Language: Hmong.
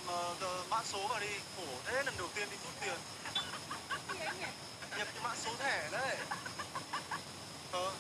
Ờ, giờ mã số vào đi, khổ thế, lần đầu tiên đi rút tiền. Nhập cái mã số thẻ đấy. Ờ,